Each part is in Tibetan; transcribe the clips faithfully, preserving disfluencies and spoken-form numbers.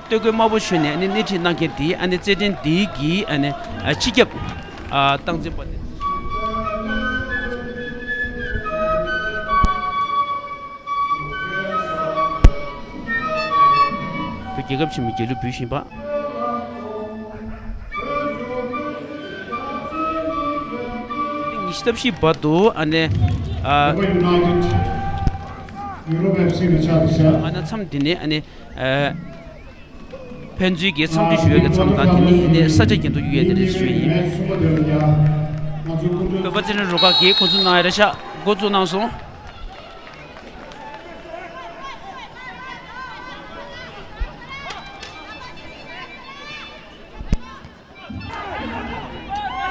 སྟོད་གོས་དམར་པོ་གྱོན་ནས་ཨ་ནི་སྣེ་ཁྲིད་གནང་མཁན་དེ་ཨ་ནི་རྩེད་འགྲན་འདིའི་གི་ཨ་ནི་ཨ་སྤྱི་ཁྱབ་ཨ་སྟངས་འཛིན་པ་དེ། བོད་རྒྱལ་ཁབ་ཆེན་མོའི་རྒྱལ་གླུ་འབུལ་བཞིན་པ། ཉི་ཤུ་རྩ་བཞི་བར་དུ་ཨ་ནི་ཨ་United Europe F C ནས་ཆགས་པ་ཤག་ཨ་ནི་མཚམས་འདི་ནས་ཨ་ནི་ཨ་ཕན་ཚུན་གྱི་འཚམས་འདྲི་ཞུ་ཡས་ཀྱི་མཚམས་དང་དེ་ནས་ཨ་ནི་ས་ཆ་རྒྱན་དུ་གཡུག་ཡས་དེ་རེད་ཞུ་ཡས་ཡིན། བོད་པ་རྩེད་འགྲན་རུ་ཁག་གིས་འགོ་འཛུགས་གནང་ཡ་རེད་ཤག་འགོ་བཙུགས་གནང་སོང་།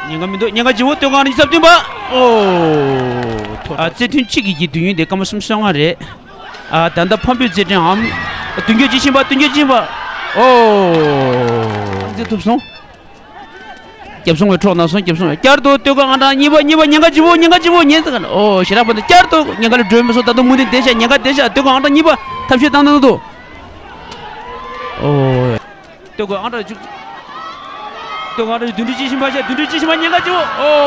ཉེན་ཁ་མི་འདུག་ཉེན་ཁ་ཆེ་བོ། སྟོད་ཁ་ཨང་རིག་གསར་བཏོན་པ། ཨོ། ཐོ། ཨ་རྩེད་ཐེངས་གཅིག་གི་གི་དུས་ཡུན་དེ་སྐར་མ་སུམ་ཅུ་སོ་ལྔ་རེད། ཨ་ད་ལྟ་ཕམ་པའི་རྩེད་འགྲན་འམ། མདུན་སྐྱོད་ཅི་བཞིན་པ། མདུན་སྐྱོད་ཅི་བཞིན་པ། ཨོ། རྩེད་ཐུབ་སོང་། རྒྱབ་སོང་བའི་འཕྲོག་ན་སོང་། རྒྱབ་སོང་བའི་བསྐྱར་དུ་སྟོད་ཁ་ཨང་གྲངས་གཉིས་པ། གཉིས་པ་ཉེན་ཁ་ཆེ་བོ། ཉེན་ཁ་ཆེ་བོ། ཉེན་ཁ་ཆེ་བོ། ཨོ་ཞེ་དྲག་པ་འདི་བསྐྱར་དུ་ཉེན་ཁ་ལ་འགྲོ་མི་སོང་། ད་དུང་མུ་མཐུད་བསྡད་བཞག་ཉེན་ཁ་བསྡད་བཞག་སྟོད་ཁ་ཨང་གྲངས་གཉིས་པ་ཐབས་ཤེས་བཏང་གནང་འདུག་ཨོ། སྟོད་ཁ་ཨང་གྲངས་བཅུ། སྟོད་ཁ་ཨང་གྲངས་བདུན་ཅུ་བཅུ་བཞི་པ་ཤག་བདུན་ཅུ་བཅུ་བཞི་པ་ཉེན་ཁ་ཆེ་བོ། ཨོ།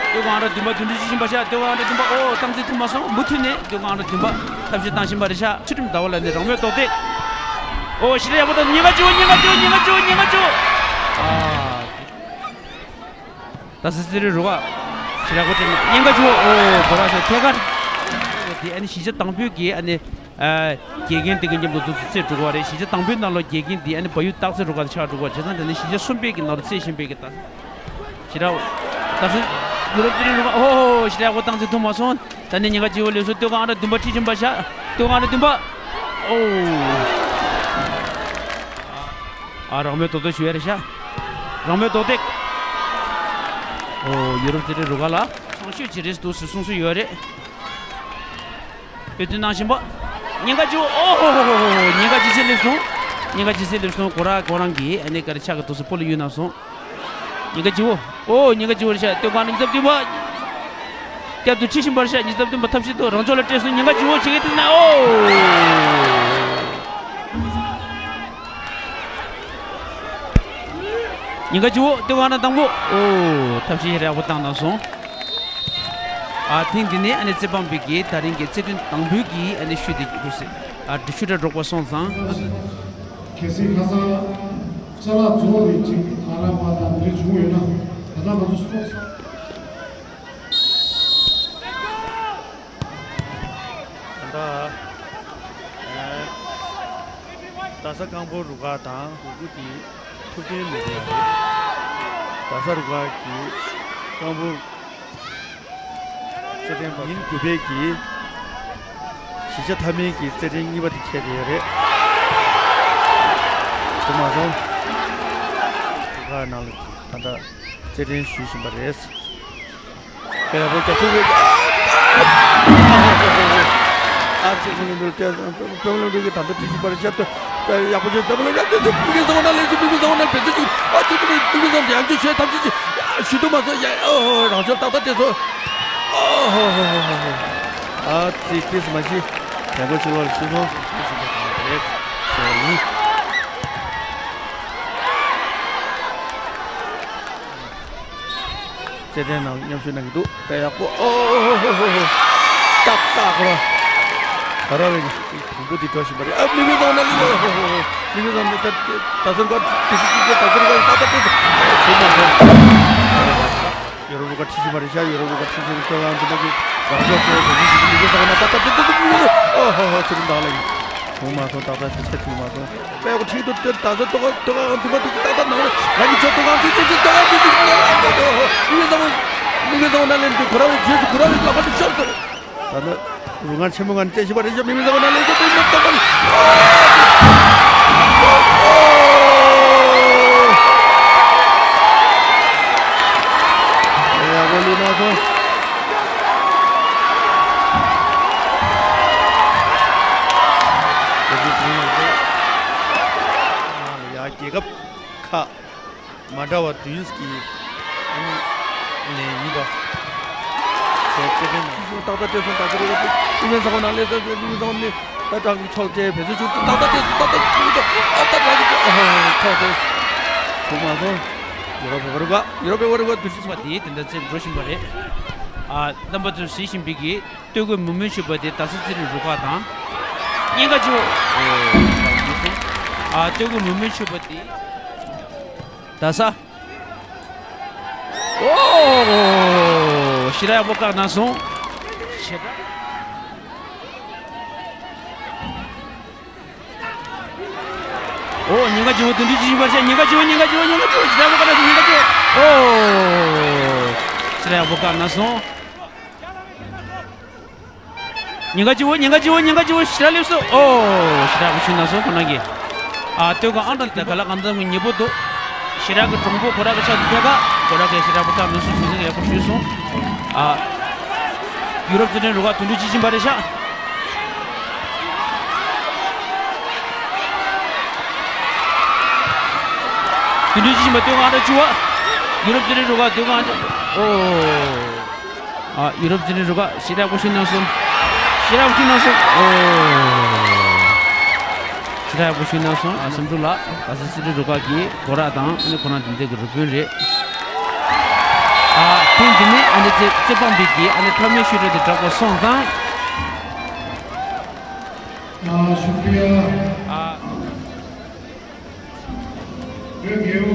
སྟོད་ཁ་ཨང་གྲངས་བདུན་པ། བདུན་ཅུ་བཅུ་བཞི་པ་ཤག་སྟོད་ཁ་ཨང་གྲངས་བདུན་པ། ཨོ་སྟངས་འཛིན་ཐུབ་མ་སོང་། མུ་མཐུད་ནས་སྟོད་ཁ་ཨང་གྲངས་བདུན་པ་ཐབས་ཤེས་བཏང་བཞིན་པ་རེད་ཤག་ཚུལ་ཁྲིམས་ཟླ་བ་ལགས་ནས་རང་མོས་ཏོག་ཙམ། ཨོ་ཞེ་དྲག་ཡག་པོ་དང་། ཉེན་ཁ་ཆེ་བོ། ཉེན་ཁ་ཆེ་བོ། ཉེན་ཁ་ཆེ་བོ། ཉེན་ཁ་ཆེ་བོ། ཨ། རྡ་ས་རྩེད་རིགས་རུ་ཁག་ཞེ་དྲག་པོ་སྤྲད་ན་ཉེན་ཁ་ཆེ་བོ། ཨོ་གོ་ར་ས་ཐད་ཀར། དེ་ཨ་ནི་གཞིས་ཆགས་དང་པོའི་གི་ཨ་ནི་ཨ་དགེ་རྒན་དེ་གི་མཉམ་དུ་འདུག་སེ་རྩེད་འགྲོ་གི་རེད། གཞིས་ཆགས་དང་པོའི་ནང་ལོགས་དགེ་རྒན་དེ་ཨ་ནི་བལ་ཡུལ་སྟག་རྩེ་རུ་ཁག་ཆགས་འགྲོ་གི་རེད། བྱས་ཙང་དེ་ནི་གཞིས་ཆགས་གསུམ་པའི་གི་ནང་དུ་རྩེད་བཞིན་པའི་གི་ད་ཞེ་དྲག་རྡ་ས་ཡུ་རོབ་རྩེད་རིགས་རུ་ཁག་ཨོ་ཞེ་དྲག་པོ་སྟངས་འཛིན་ཐུབ་མ་སོང་། ད་ནི་ཉེན་ཁ་ཆེ་བོ་སླེབས་སོང་། སྟོད་ཁ་ཨང་གྲངས་བདུན་པ་ཁྲིད་བཞིན་པ་ཤག་སྟོད་ཁ་ཨང་གྲངས་བདུན་པ། ཨོ། ཨ་རང་མོས་ཏོག་ཙམ་ཞུ་ཡ་རེད་ཤག་རང་མོས་ཏོག་ཙམ། ཨོ་ཡུ་རོབ་རྩེད་རིགས་རུ་ཁག་ལ་སང་ཞོགས་ཅི་རེད་འདུག་སེ་གསུང་སྲོལ་ཡོད་རེད། དཔེ་སྟོན་གནང་བཞིན་པ། ཉེན་ཁ་ཆེ་བོ། ཨོ་ཧོ་ཧོ་ཧོ་ཧོ། ཉེན་ཁ་ཇེ་ཆེ་སླེབས་སོང་། ཉེན་ཁ་ཇེ་ཆེ་སླེབས་སོང་། གོ་ར་གོ་རང་གིས་ཨ་ནི་ག་རེ་ཕྱག་གི་འདུག་སེ་སྤོ་ལོ་གཡུག་གནང་སོང་། ཉེན་ཁ་ཆེ་བོ། ཨོ་ཉེན་ཁ་ཆེ་བོ་རེད་ཤག་སྟོད་ཁ་ཨང་གྲངས་ཉི་ཤུ་རྩ་བདུན་པ། བསྐྱར་དུ་ཁྲིད་བཞིན་པ་རེད་ཤག་ཉི་ཤུ་རྩ་བདུན་པ་ཐབས་ཤེས་ཐོག་རང་ཕྱོགས་ལ་སྤྲད་སོང་། ཉེན་ཁ་ཆེ་བོ་བྱེད་ཀྱི་འདུག་ན། ཨོ། ཉེན་ཁ་ཆེ་བོ། སྟོད་ཁ་ཨང་གྲངས་དང་པོ། ཨོ་ཐབས་ཤེས་ཡག་པོ་བཏང་གནང་སོང་། ཨ་ཐེངས་འདི་ནས་ཨ་ནི་རྩེད་འབངས་པའི་གི་ད་རིང་གི་རྩེད་ཐེངས་དང་པོའི་གི་ཨ་ནི་ཤུལ་དེ་འདུག་སེ་ཨ་འགྲུལ་བཞུད་འདྲ་སྒྲོག་པ་སོང་ཙང་། གལ་སྲིད་ཁ་སང་ཅ་ལག་རྫོགས་ནས་ཅིག་ཨ་རག་པ་དང་འདི་འདྲ་བྱུང་ཡོད་ན་ད་ལྟ་ང་ཚོ་སོང་ཙང་། ད་ལྟ་ཨ་རྡ་ས་རྐང་སྤོལ་རུ་ཁག་དང་གུ་གུ་དེ་ཐུགས་འགན་མི་འདུག་ཡ་རེད། རྡ་ས་རུ་ཁག་གི་རྐང་སྤོལ་རྩེད་འགྲན་པ་ཉིན་དགུ་པའི་གི་གཞིས་ཆགས་མཐའ་མའི་གི་རྩེད་འགྲན་གཉིས་པ་དེ་འཁེལ་བསྡད་ཡོད་རེད། བྱུང་མ་སོང་། རུ་ཁག་ནང་ལ་ད་ལྟ་རྩེད་འགྲན་ཞུ་བཞིན་པ་རེད། དཔེ་ཡག་པོ་རྒྱབ་སོང་བས། ཨ་ཙི་ཙི་ནི་འདུག་སྟེ། པད་མ་བློ་གྲོས་ཀྱིས་ད་ལྟ་དྲི་ཞིག་པར་ཤར་དུ་དཔེ་ཡག་པོ་བྱས། པད་མ་བློ་གྲོས་ཀྱིས་མིག་གིས་བཟང་བ་ན་ལེགས་སོ། མིག་གིས་བཟང་བ་ན་བེད་སྤྱོད་ཅིག་ཨ་ཙི་ཙི་ནི་མིག་གིས་བཟང་བ་ཡང་བསྐྱར་བྱས་ཐབས་ཤེས་ཅིག་ཞུ་ཐུབ་མ་སོང་། ཡ་ཨོ་ཧོ་རང་ཕྱོགས་ཏག་ཏག་བལྟས་སོང་། ཨོ་ཧོ་ཧོ་ཧོ་ཧོ། ཨ་ཙི་ཏིས་མ་ཤི། དྲན་པ་ཆེ་བ་ལ་ཤི་སོང་། ཤི་སོང་བ་རེད་ཟེར་བ་ཡིན། རྩེད་འགྲན་ནང་མཉམ་ཞུགས་གནང་གི་འདུག་དཔེ་ཡག་པོ། ཨོ་ཧོ་ཧོ་ཧོ་ཧོ། ཏག་ཏག་ཁོ་ར། ད་ར་བའི་དང་པོ་དེ་འགྲོ་བཞིན་པ་རེད། ཨ་མི་མི་ཚང་ན་ལི། ཨོ་ཧོ་ཧོ་ཧོ། མི་མི་ཚང་ན་ད་ད་ཚོད་འགའ་དུ་ཞིག་ཅིག་ཅིག་ད་ཚོད་འགའ་ད་ད་ཏོ་ཚོ་མ་ཚོ། ཡོ་རོབ་རུ་ཁག་ཁྲིད་བཞིན་པ་རེད་ཤག་ཡོ་རོབ་རུ་ཁག་ཁྲིད་བཞིན་པ་ཁྱོད་རང་འདི་ནང་གི་རང་ཕྱོགས་ཚོ་དེ་ཚོ་ཞིག་མི་མི་ཚང་ན་ད་ད་ཏོ་ཏོ་ཏོ་མི་མི་ཚོ། ཨོ་ཧོ་ཧོ། ཚེ་རིང་བདག་ལ་ཡིན། བྱུང་མ་སོང་། ཏག་ཏག་ཆེ་ཆེ་བྱུང་མ་སོང་། དཔེ་ཁོ་ཁྲིད་དུ་དེར་ད་ཚོད་ཏོ་ག་ཏོ་ག་འདུག་པ་འདུག་ཏག་ཏག་ནང་ལ་རང་གི་ཆོག་ཏོ་ག་ཅི་ཅི་ཅི་ཏོ་ག་ཅི་ཅི་ནང་ལ་ཏོ་ཏོ་ཧོ། མི་མི་ཚང་མ་མི་མི་ཚང་མ་ན་ལེན་དུ་ཁོ་ར་བའི་རྗེས་སུ་ཁོ་ར་བའི་ལག་པ་དུ་ཤར་སོང་། ད་ནི་རུ་ཁག་ཆེན་མོ་ང་ནི་བཅད་ཤེས་པ་རེད་ཤག་མི་མི་ཚང་མ་ན་ལེན་ས་ཏོ་ཡིན་ན་ཏོ་ག་ནི། ཡ་གོ་ལུས་ན་སོང་། ཡ་རྒྱལ་ཁབ་ཁག་མ་འདྲ་བ་བདུན་གྱི་ནས་ཡིན་པ། ཏག་ཏག་སྤྲད་སོང་། ཏག་ཏག་སྤྲད་སོང་། ཨུ་བན་ས་གོ་ནང་སླེབས་སོང་། ཨུ་བན་ས་གོ་ནས་ཏག་ཏག་གི་ཕྱོགས་སྤྲད། བེད་སྤྱོད་བྱུང་། ཏག་ཏག་སྤྲད་སོང་། ཏག་ཏག་ཨུ་ཏག་ཨ་ཏག་ཏག་གི་ཨོ་ཧོ་ཕྱོགས་སོང་། བྱུང་མ་སོང་། ཡུ་རོབ་བོད་པ་རུ་ཁག་ཡུ་རོབ་བོད་པ་རུ་ཁག་དུས་ཚོད་པ་དེ་དེ་འདྲ་ཚེ་འགྲོ་བཞིན་པ་རེད། ཨ་རྣམ་པ་ཚོས་གཟིགས་བཞིན་པའི་གི་སྟོད་གོས་མུ་མེན་ཞུ་བ་དེ་རྡ་ས་རྩེ་རིང་རུ་ཁག་དང་། གཉིས་ཀ་ཅིག་ཨོ་ཨ་སྟོད་གོས་མུ་མེན་ཞུ་བ་དེ་རྡ་ས། ཨོ་ཞེ་དྲག་ཡག་པོ་བཀག་གནང་སོང་། ཞེ་དྲག་ཨོ་ཉེན་ཁ་ཆེ་བོ་དེ་འདྲ་ཅིག་ཡིན་པར་བཤད། ཉེན་ཁ་ཆེ་བོ། ཉེན་ཁ་ཆེ་བོ། ཉེན་ཁ་ཆེ་བོ། ཞེ་དྲག་ཡག་པོ་བཀག་གནང་སོང་། ཉེན་ཁ་ཆེ་བོ། ཨོ་ཞེ་དྲག་ཡག་པོ་བཀག་གནང་སོང་། ཉེན་ཁ་ཆེ་བོ། ཉེན་ཁ་ཆེ་བོ། ཉེན་ཁ་ཆེ་བོ། ཞེ་དྲག་སླེབས་སོང་། ཨོ་ཞེ་དྲག་ཡག་པོ་ཞུས་གནང་སོང་ཁོང་རྣམ་གཉིས། ཨ་སྟོད་གོས་ཨང་གྲངས་དེ་ག་ལ་གང་འཚམ་གྱི་ཉེ་པོ་འདུག་ཞེ་དྲག་གི་གྲུང་པོ་ཁོ་རང་གི་ཕྱག་ཏུ་ཐད་ཀ་ཁོ་རང་གིས་ཞེ་དྲག་པོ་བཀག་གནང་སོང་། ཞུ་ཚིག་ཡག་པོ་ཞུས་སོང་། ཨ་ཡུ་རོབ་རྩེད་འགྲན་རུ་ཁག་དོན་གྲུབ་སྐྱིད་ཆེན་པ་རེད་ཤག་དོན་གྲུབ་སྐྱིད་ཆེན་པ་སྟོད་གོས་ཨང་གྲངས་བཅུ་པ། ཡུ་རོབ་རྩེད་འགྲན་རུ་ཁག་སྟོད་གོས་ཨང་གྲངས་ཨོ། ཨ་ཡུ་རོབ་རྩེད་འགྲན་རུ་ཁག་ཞེ་དྲག་པོ་ཞུས་གནང་སོང་། ཞེ་དྲག་པོ་ཞུས་གནང་སོང་། ཨོ། ཞེ་དྲག་པོ་ཞུས་གནང་སོང་། ཨ་བསམ་གྲུབ་ལགས། རྡ་ས་རྩེད་འགྲན་རུ་ཁག་གི་སྐོར་ར་དང་ཨ་ནི་ཁོ་རང་དེ་འདྲ་གི་རུ་དཔོན་རེད། ཨ་ཐེངས་འདི་ནས་ཨ་ནི་རྩེད་རྩེད་འབུམ་པའི་གི་ཨ་ནི་ཐོག་མའི་ཞུ་སྒྲིག་དེ་དྲག་པོ་སོང་ཙང་། ཨ་ཞུ་ཀི་རི་ཡ། ཨ། བོད་རྒྱལ་